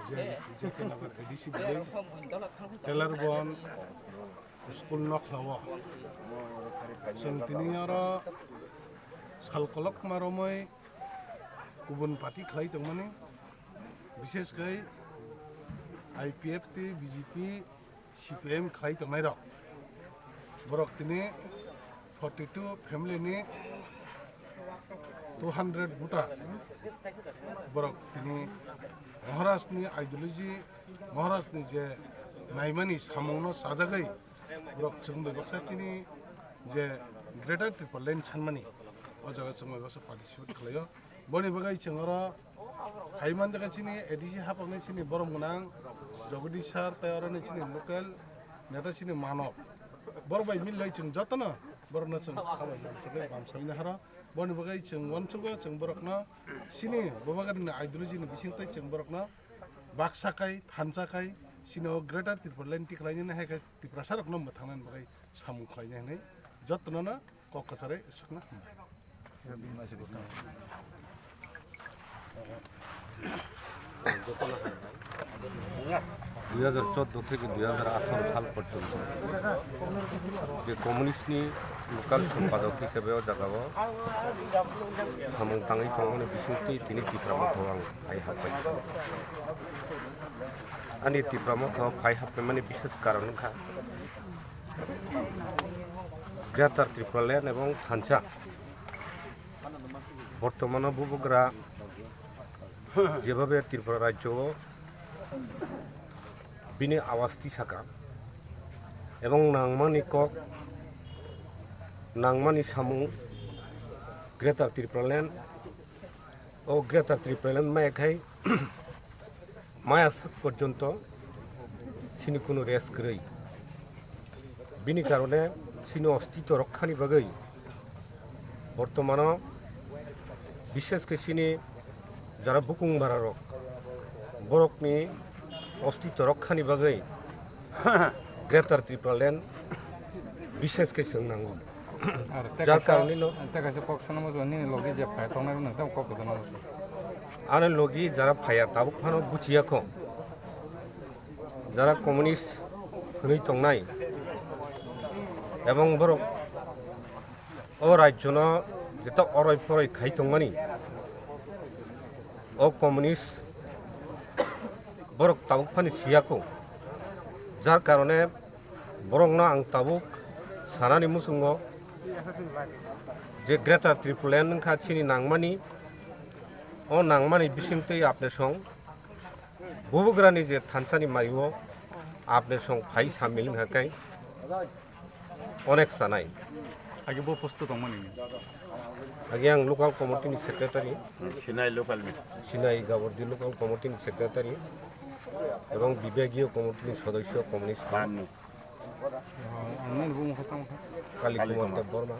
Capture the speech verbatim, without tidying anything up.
J K Nagar A D C village, Tailor Bon school nokhlao. Chwng tini oro sal kolokma romwi kubun party khlai tongmani, bishesh khai I P F tei B J P, C P I M khlai tongnairok. Borok tini forty two family ni two hundred voter. Borok tini Maharaj ni ideology, Maharaj ni je naimani samung no sajagwi borok chwng bai baksa tini je Greater Tipraland sanmani o jaga chwng bai baksa participate khlaio. Boni bagwi chwng oro hai manjakha chini A D C haphangni chini borom gwnang Jagadish sir tei oro ni chini local neta chini Manob. Borok bai mil lai chwng jotono borokno chwng khamai manjakha bamsai haro. Boni bagwi chwng uansukgo chwng borokno chini Bubagrani ideology ni bising tei chwng borokno baksa kai, thansa kai, chini o Greater Tipraland tikhlainani hai khe Tiprasa rokno mwthangnani bagwi samung khlainai hwnwi jotono no kok kwcharwi swkna hambai. দুই হাজার চোদ্দ থেকে দুই হাজার আঠারো সাল পর্যন্ত যে কমিউনিস্টনি লোকাল সম্পাদক হিসেবে ও জায়গাও samung tangwi tongmani bisingtwi tini Tipra Motha o ang phai hapbai. Ani Tipra Motha o phai happaimani bishes karon wngkha Greater Tipraland ebong thansa bortomano bubagra jebabe Tripura rajyo o bini awaz tisaka ebong nangmani kok, nangmani samung Greater Tipraland, o Greater Tipraland maya khai maya sak porjonto chini kunu rest kwrwi. Bini karone chini ostitw rokkhani bagwi bortomano bishesh khe chini jara bukung bara rok borokni ostitw rokkhani bagwi Greater Tipraland bishesh khe chwng nango. Jar karonino tei kaisa kok sana muchung nini logi je phai tongnai rok nang tamo kok kwchangma muchung. Ani logi jara phaiya tabuk phano buchiya kho. Jara communist hwnwi tongnai ebong borok o rajyono jeta oroi poroi khai tongmani o communist borok tabuk phani siya kho. Jar karone borokno ang tabuk sanani muchungo je Greater Tipraland wngkha chini nangmani, o nangmani bisingtwi apne song bubugrani je thansani mario apne song phai samil wngkha kai onek sanai. Agi bo posto tongmani. Agi ang local committee ni secretary. Sinai local ni. Sinai Gabordi local committee ni secretary ebong bibhagiyo committee ni sodosyo communist. Bani. Ang nini bumung khe tamo khe? Kali Kumar Debbarma.